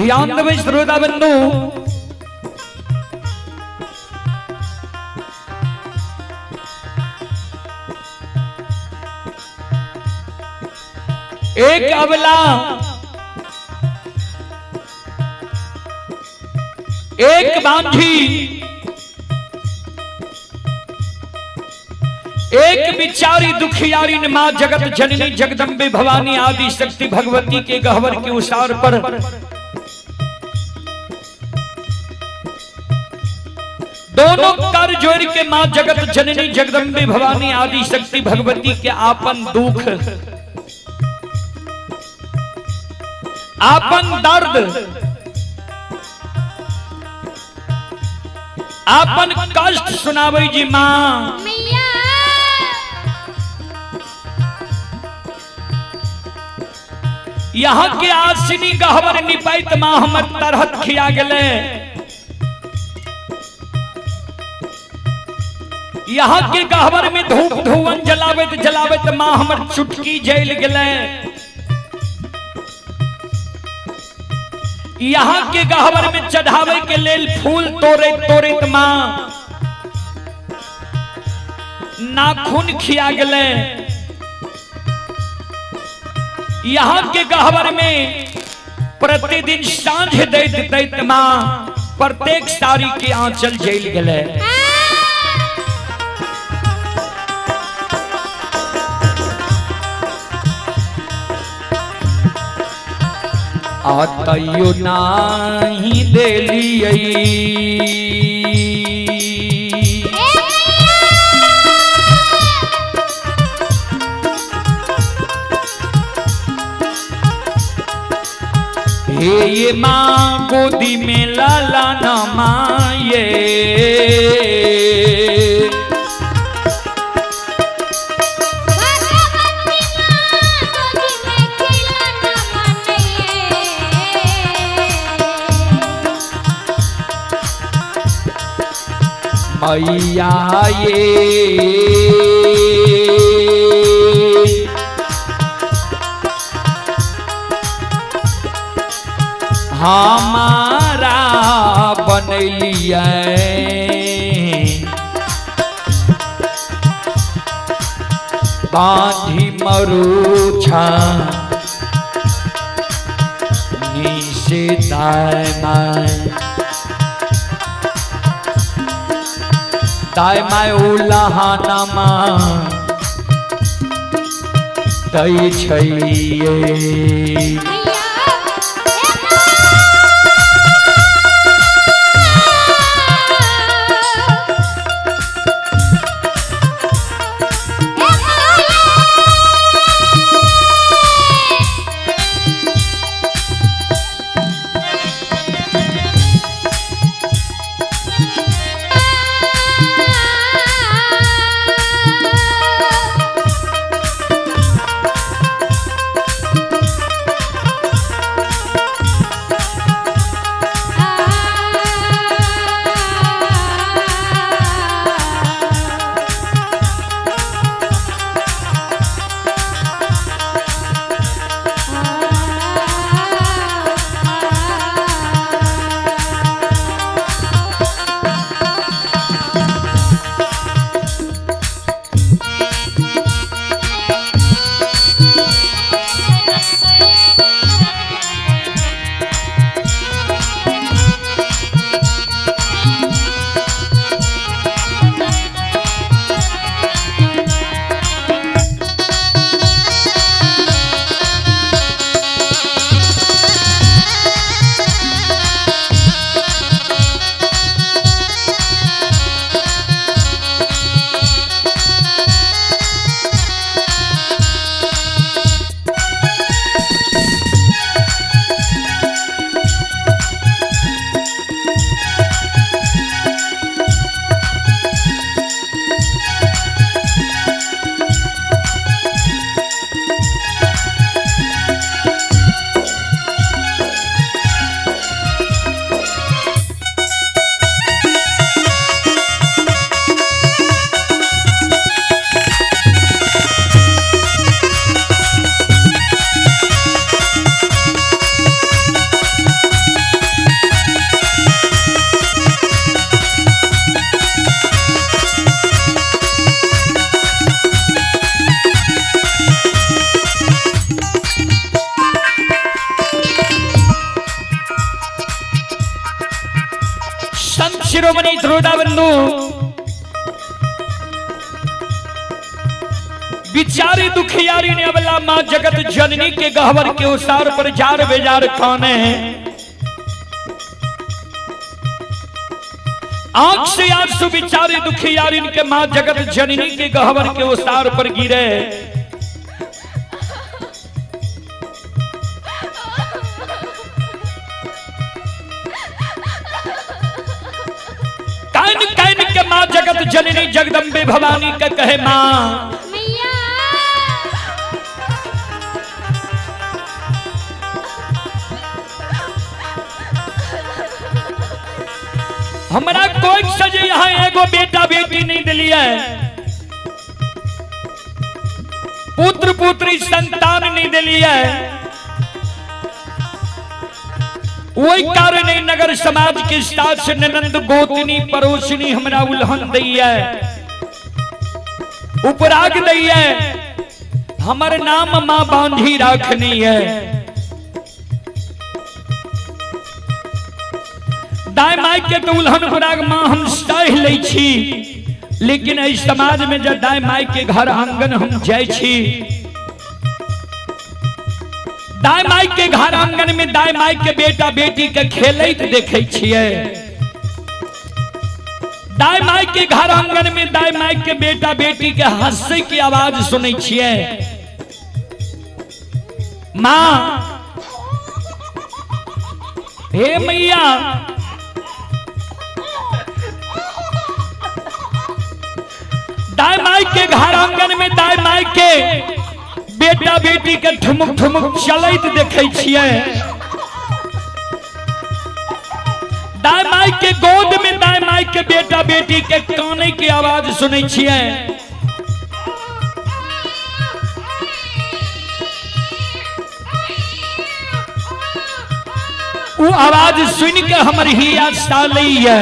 ध्यान देबै श्रोता बंधु। एक अबला, एक बांझी, एक बिचारी दुखियारी ने मां जगत जननी जगदम्बे भवानी आदि शक्ति भगवती के गहवर के उसार पर दोनों कर जोड़ के मां जगत जननी जगदम्बे भवानी आदि शक्ति भगवती के आपन दुख, आपन दर्द, आपन कष्ट सुनावे जी मां। मैया यहाँ के आसिनी गहवर निपाइत मां हमर तरहत खिया गेले। यहाँ के गहवर में धूप धुवन जलावत जलावत मां हमर चुटकी जल गेले। यहाँ के गहवर में चढ़ावे के लेल फूल तोड़े तोड़े मां नाखून खिया गेले। यहाँ के गहवर में प्रतिदिन सांझ दैत दैत मां प्रत्येक साड़ी के आंचल जल गेले। आ तैयो नाही देलियै। हे ये माँ गोदी में लाला न माये। भगवती माँ गोदी में खिलौना मानिए। मैया ये हमारा बनैलियै बांधी मरुछा निसे दाय my दाय my उलाहाना माँ दै छैये। मैया श्रोता बंधु, बिचारी दुखियारी ने अबला माँ जगत जननी के गहवर के उसार पर जार बेजार खाने हैं। आंख से आंसू बिचारी दुखियारी के माँ जगत जननी के गहवर के उसार पर गिरे। कान कान के माँ जगत जननी जगदम्बे भवानी के कहे माँ मैया हमरा कोई से जे यहाँ एगो बेटा बेटी नहीं दिलिए, पुत्र पुत्री संतान नहीं दिलिए, वही कारण है नगर समाज के सास ननंद गोतनी पड़ोसनी हमरा उल्हन दैया, उपराग दैया, हमर नाम माँ बांधी राखनी है। दाय माय के तो उल्हन उपराग माँ हम सह लै छी, लेकिन एहि समाज में जब दाय माय के घर आंगन हम जाइ छी, दाय माय के घर आंगन में दाय माय के बेटा बेटी के खेलैत देखै छियै, दाय माय के घर आंगन में दाय माय के बेटा बेटी के हंसे के आवाज सुनै छियै। माँ हे मैया, दाय माय के घर आंगन में दाय माय के बेटा बेटी के ठुमुक ठुमुक चलैत देखै छियै, दाय माय के गोद में दाय माय के बेटा बेटी के काने के आवाज सुनै छियै। उ आवाज सुन के हमर हिया सालैया।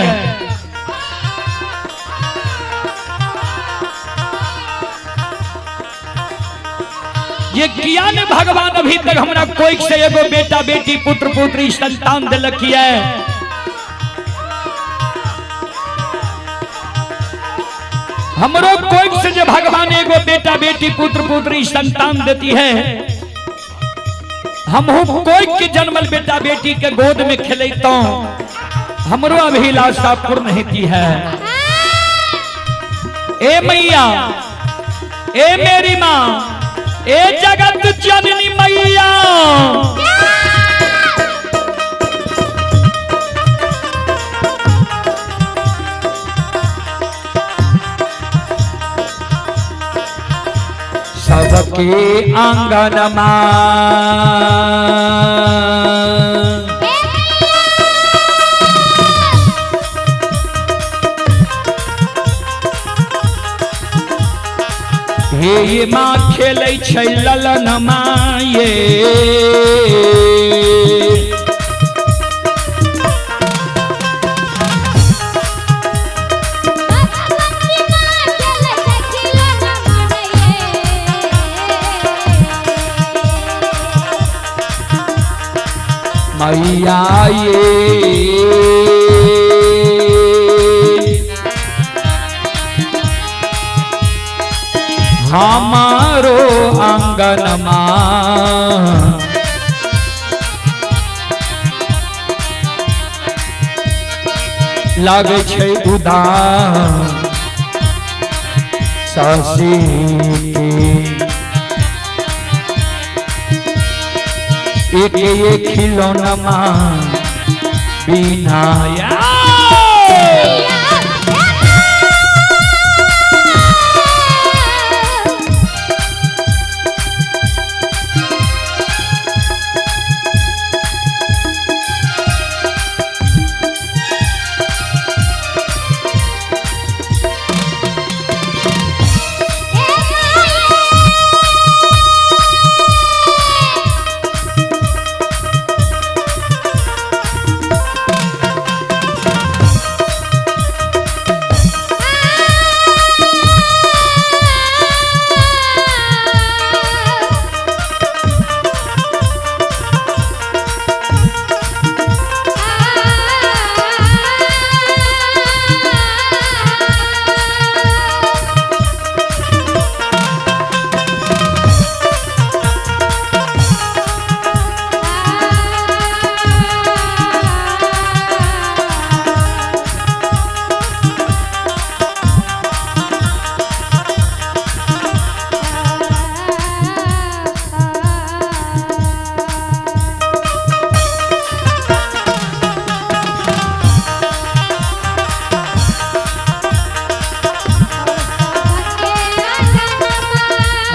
ये किया ने भगवान अभी तक हमरा कोई से एगो बेटा बेटी पुत्र पुत्री संतान दिलक है। हमरो कोई से जो भगवान एगो बेटा बेटी पुत्र पुत्री संतान देती है, हम कोई के जन्मल बेटा बेटी के गोद में खेलता, हमरो अभिलाषा पूर्ण होती है। ए मैया, ए मेरी माँ, ए जगत जननी मैया, सबके आंगन माँ हे ये माँ खेलै छै ललन माये, मैया ये हमारो आंगन माँ लागै छै उदास शशि के। एक एक खिलौना माँ बिना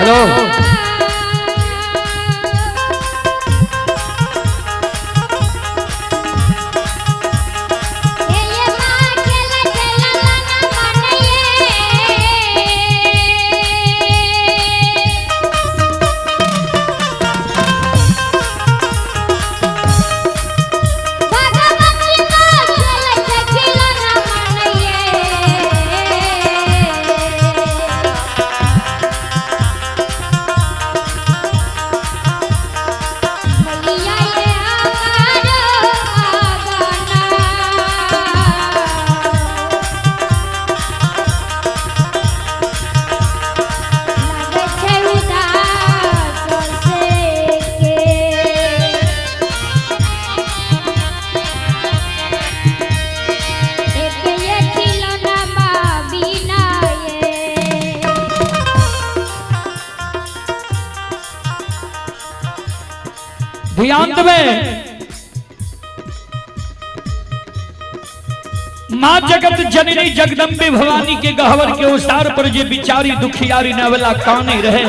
हेलो। हे ये माँ खेला खेला लाना मानये। भगवती माँ खेला खेला ना मानये। मैया ये हमारो आगाना। लागे छै उदास से के। एक ये खिलौना माँ बिना ये। ध्यान देवे, माँ जगत जननी जगदम्बे भवानी के गहवर के उसार पर जे बिचारी दुखियारी नवला काने रहे।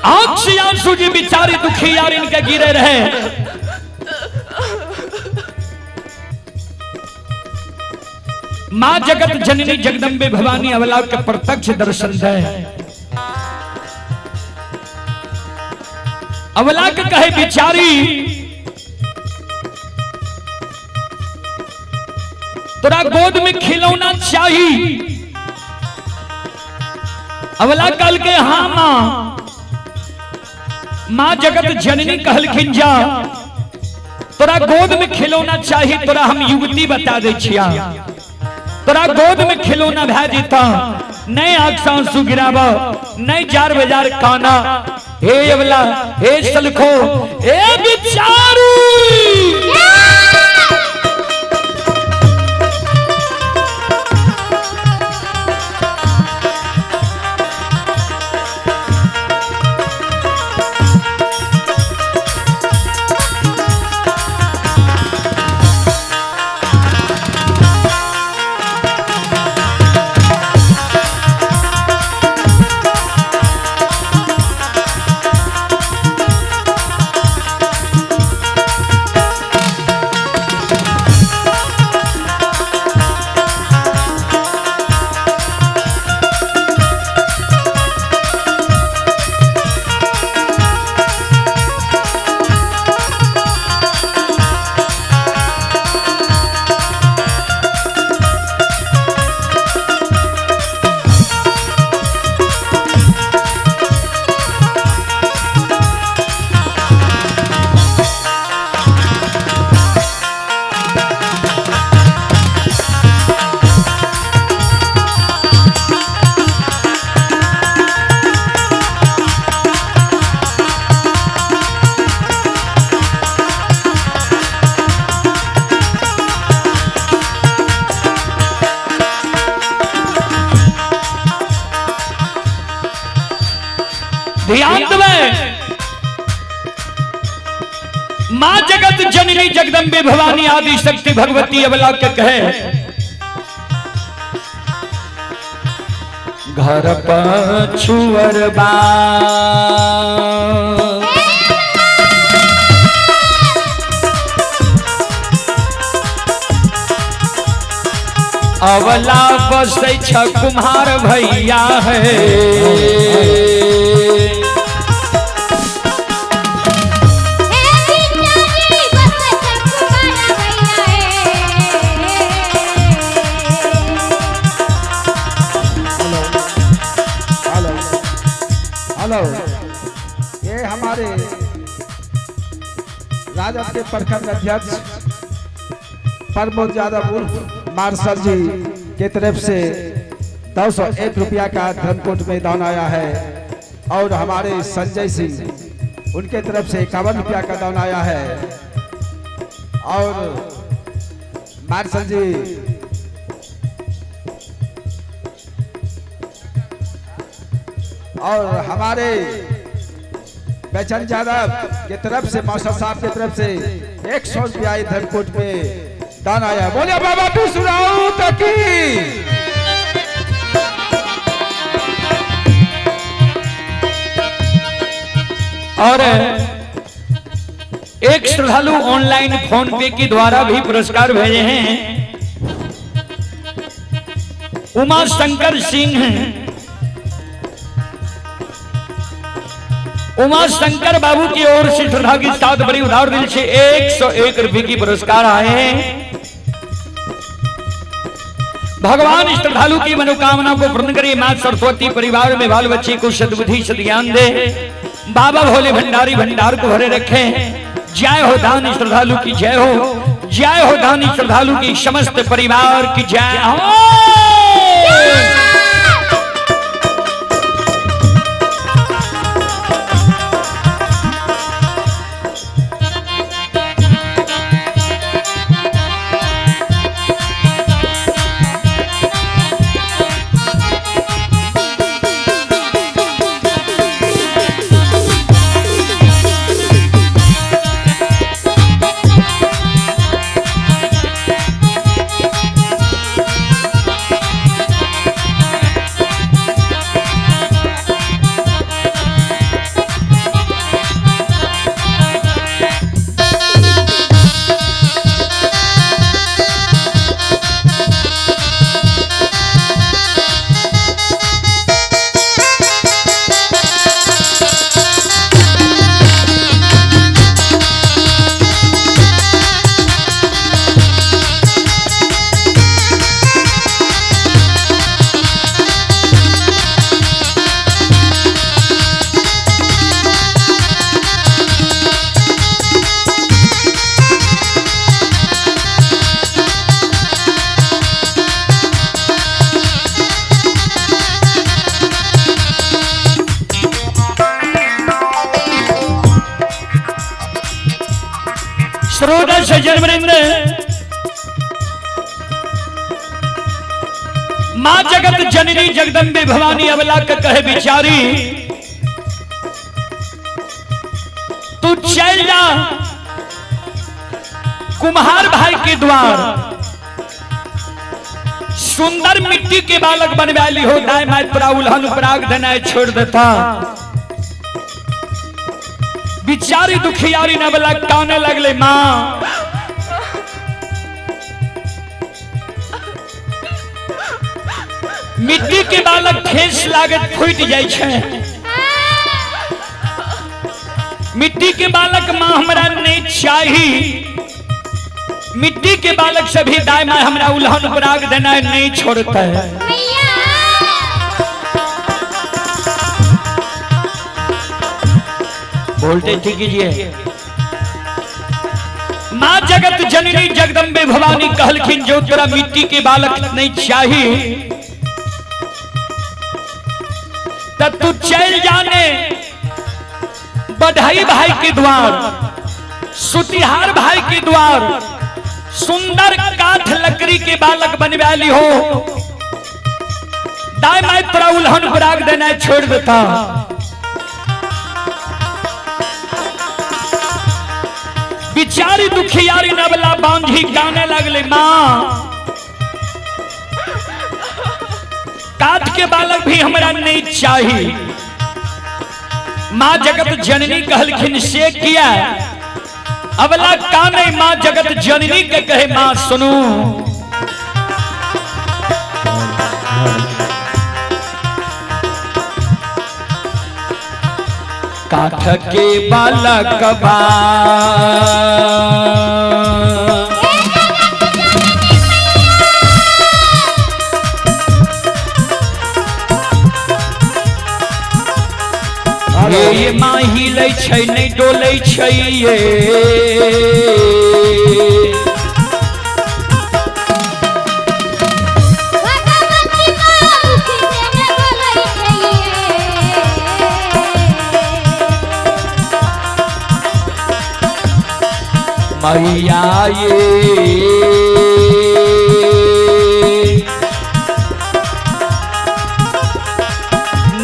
आंख से आंसू जी बिचारी दुखियारी इनके गिरे रहे। माँ जगत जननी जगदम्बे भवानी अवला के प्रत्यक्ष दर्शन दे। अवला के कहे बिचारी तोरा गोद में खिलौना चाहिए। अवला कल के हाँ माँ। माँ जगत जननी कहलखिन जा तोरा गोद में खिलौना चाहिए, तोरा हम युवती बता दे छिया, तोरा गोद में खिलौना भै जेता, नहीं आग से आंसू गिराब, नहीं जार बाजार काना। हे अवला, हे सलखो, हे बिचारी। ध्यान देवे, मां जगत जननी जगदम्बे भवानी आदि शक्ति भगवती अबला के कहे घर पछुअर बा अवला बसै छ कुम्हार भैया है। हे बिचारी बस कुमार भैया है। हेलो हेलो, ये हमारे राजद के प्रखंड अध्यक्ष प्रमोद यादव उर्फ मार्शल जी के तरफ से 201 रुपया का धर्मकोट में दान आया है और हमारे संजय सिंह उनके तरफ से 51 रुपया का दान आया है। और मार्शल जी और हमारे बेचन यादव के तरफ से मास्टर साहब के तरफ से 100 रुपया धर्मकोट में दान आया है। बोलिए बाबा विश्वनाथ की। और एक श्रद्धालु ऑनलाइन फोन पे के द्वारा भी पुरस्कार भेजे हैं। उमा शंकर सिंह, उमा शंकर बाबू की ओर से श्रद्धा के साथ बड़ी उदार दिल से 101 रुपए की पुरस्कार आए हैं। भगवान श्रद्धालु की मनोकामना को पूर्ण करे। मां सरस्वती परिवार में बाल बच्चे को सद्बुद्धि सद्ज्ञान दे। बाबा भोले भंडारी भंडार को भरे रखे। जय हो दानी श्रद्धालु की जय हो, जय हो दानी श्रद्धालु की समस्त परिवार की जय हो। श्रोता सज्जन वृंद, मां जगत जननी जगदम्बे भवानी अबला के कहे बिचारी, तू चल जा कुम्हार भाई के द्वार, सुंदर मिट्टी के बालक बनवा ली हो, दाएं माय तोरा उल्हन पराग देना छोड़ देता। बिचारी दुखियारी नवला काने लगले, मां मिट्टी के बालक ठेस लागत फूट जाय छै, मिट्टी के बालक मां हमरा नहीं चाही, मिट्टी के बालक से भी दाय मां हमरा उल्हन पराग देना नहीं छोड़ता है। वोल्टेज ठीक कीजिए। मां जगत जननी जगदम्बे भवानी कहलखिन जो तोरा मिट्टी के बालक नहीं चाही त तू चल जाने बढ़ई भाई के द्वार, सुतिहार भाई के द्वार, सुंदर काठ लकड़ी के बालक बनवा ली हो, दाई माई तोरा उल्हन पराग देना छोड़ देता। बिचारी दुखियारी नवला बांझी गाने लगले, मां काठ के बालक भी हमरा नहीं चाही। मां जगत जननी कहलखिन से किया, अबला काने मां जगत जननी के कहे मां सुनू, काठ के बालक बा ये माँ हिलै छै नहीं डोलै छै ये, मैया ये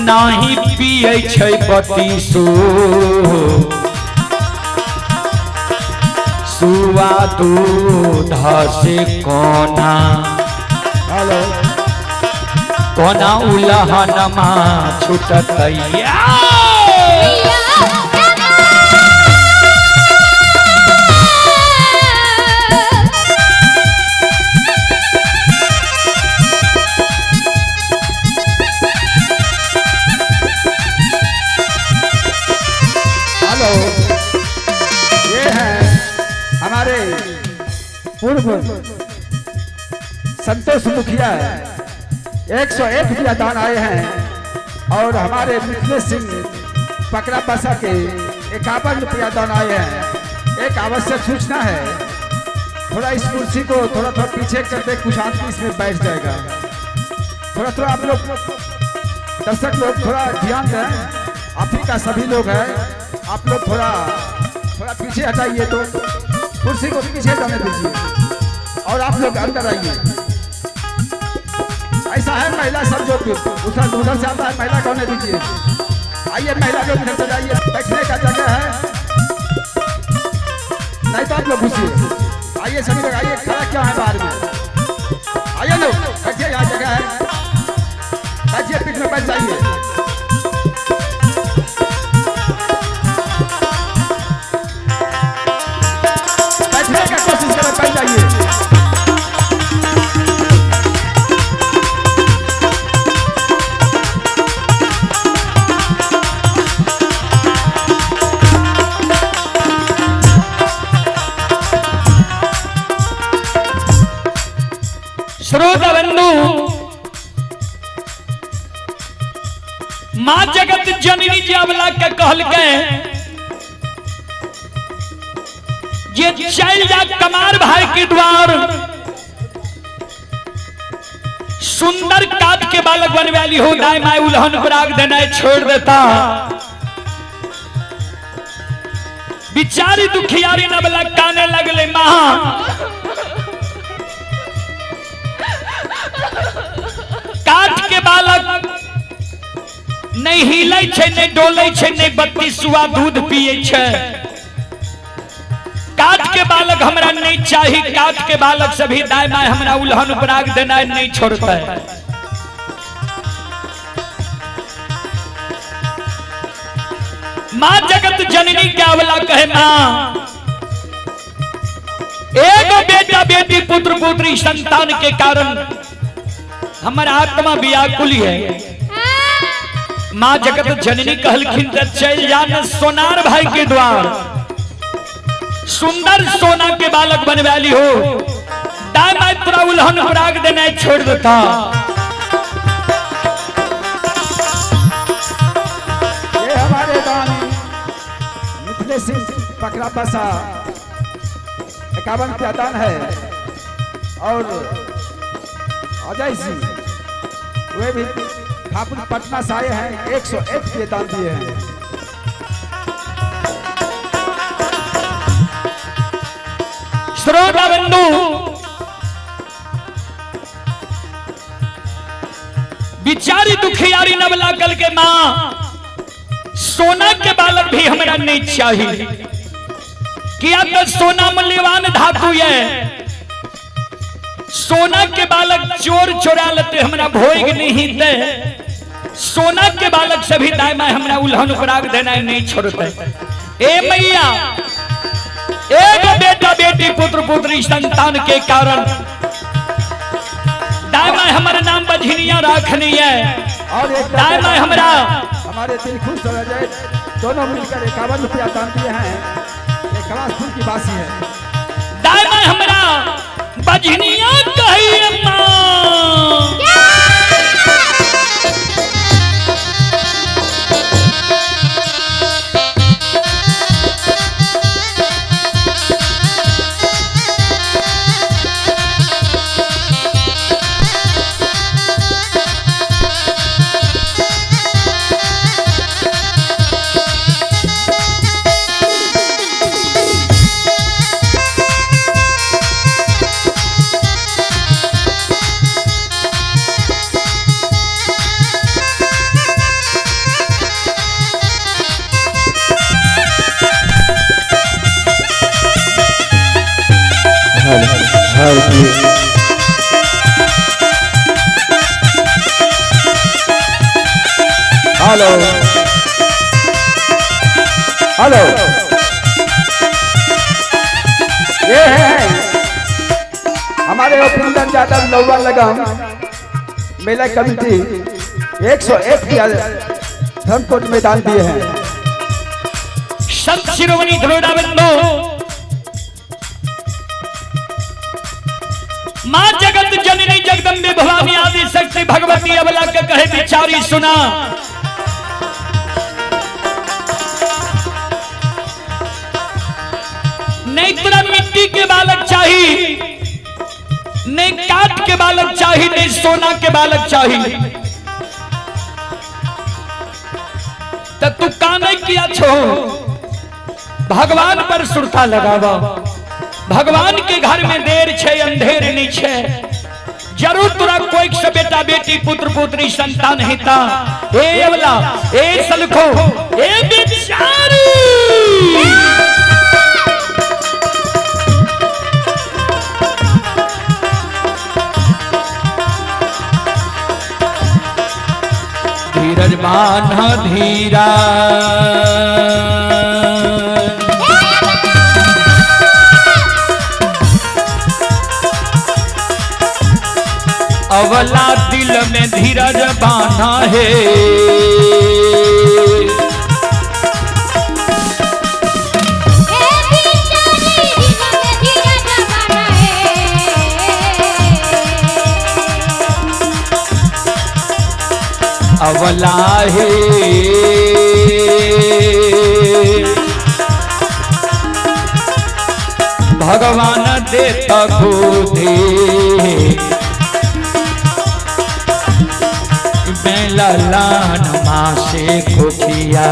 नाही पियै छै बतीसो, सुआ दूध से कोना हेलो कोना उलहनमा छुटतैया। हेलो, ये हैं हमारे पूर्व संतोष मुखिया, 101 रुपया दान आए हैं। और हमारे मिथिलेश सिंह पकड़ा बसा के 51 रुपया दान आए हैं। एक आवश्यक सूचना है, थोड़ा इस कुर्सी को थोड़ा थोड़ा पीछे कर दे, कुछ आदमी इसमें बैठ जाएगा। थोड़ा थोड़ा आप लोग दर्शक लोग थोड़ा ध्यान दें, आप ही का सभी लोग हैं, आप लोग थोड़ा थोड़ा पीछे हटाइए, तो कुर्सी को पीछे जाने दीजिए और आप लोग अंदर आइए। ऐसा है महिला सब जो उधर उधर से आता है, महिला को होने दीजिए। आइए महिला लोग इधर से जाइए, बैठने का जगह है, नहीं तो आप लोग घुसिए। आइए सभी लोग आइए, खड़ा क्या है बाहर में, आइए लोग बैठिए, यहाँ जगह है, बैठिए, पीठ में बैठ जाइए। बैठने का कोशिश करें, बैठ जाइए। श्रोता बंधु, मां जगत जननी जी अबला के कहलकै जे चल जा कमार भाई के द्वार, सुंदर काट के बालक बनवाली हो, दाई माई उल्हन पराग देना छोड़ देता। बिचारी दुखियारी नबला काने लगले, मां काट के बालक नहीं हिलै छै, नहीं डोलै छै, नहीं बत्ती सुआ दूध पिए छै। काट के बालक हमरा नहीं चाही, काट के बालक सभी दाई माई हमरा उल्हन पराग देना नहीं छोड़ता। मां जगत जननी के अवला कहे, मां एगो बेटा बेटी पुत्र पुत्री संतान के कारण हमर आत्मा व्याकुल है। मां जगत जननी कहलखिन त चल जा न सोनार भाई के द्वार, सुंदर सोना के बालक बनवाली हो, दाई माई तोरा उल्हन पराग देना छोड़ देता। ये हमारे दानी मिथिलेश सिंह पकड़ा बसा 51 रुपया दान है। और अजय सिंह वे भी ठाकुर पटना से आए हैं, 101 रुपये दान दिए हैं। श्रोता बंधु, बिचारी दुखियारी नवला कल के मां सोना के बालक भी हमरा नहीं चाहिए, किया तो सोना मूल्यवान धातु है, सोना के बालक चोर चोरा लेते हमरा भोग नहीं दे, सोना के बालक सभी दाई माई हमरा उल्हन पराग देना नहीं छोड़ते। ए मैया, एक बेटा बेटी पुत्र पुत्री संतान के कारण दाई माई हमर नाम बझनिया राखनी है। और एक दाई माई हमरा हमारे दिल खुश हो जाए, दोनों मिलकर 51 रुपया दान दिए हैं। ये कलासपुर की बासी है। दाई माई हमरा बझनिया कहिए मां। हमारे उपेंद्र यादव नौवा लगम मेला कमेटी 101 रुपया धर्मकोट में दान दिए हैं। संत शिरोमणि ध्रुवबंधु माँ जगत जननी जगदम्बे भवानी आदि शक्ति भगवती अबला के कहे बिचारी सुना। नहीं तोरा मिट्टी के बालक चाहिए, नहीं काट के बालक चाहिए, नहीं सोना के बालक चाहिए, तो तू का नहीं किया छो? भगवान पर सुरता लगावा। भगवान के घर में देर छे अंधेर नहीं छे। जरूर तोरा कोई से बेटा बेटी पुत्र पुत्री संतान हेता। ए अवला, ए सलखो, ए बिचारी, धीरज बान्हा धीरा, अवला दिल में धीरज बांधा है। अवला है भगवान देता गोदे लान माँ से खोखिया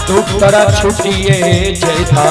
तू तोरा छुटिए जैता।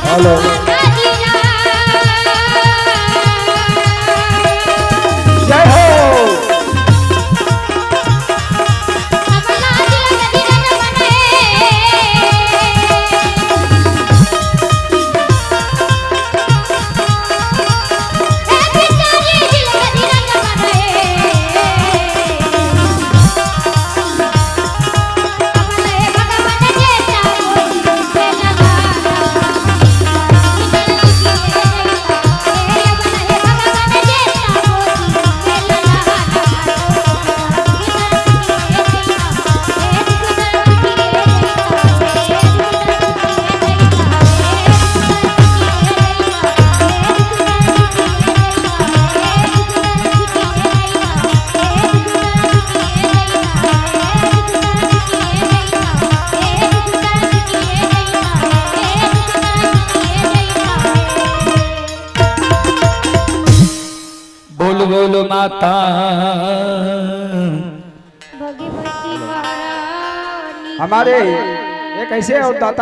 हेलो जय हो। बोल बोल माता भगवती महारानी। हमारे एक ऐसे और दाता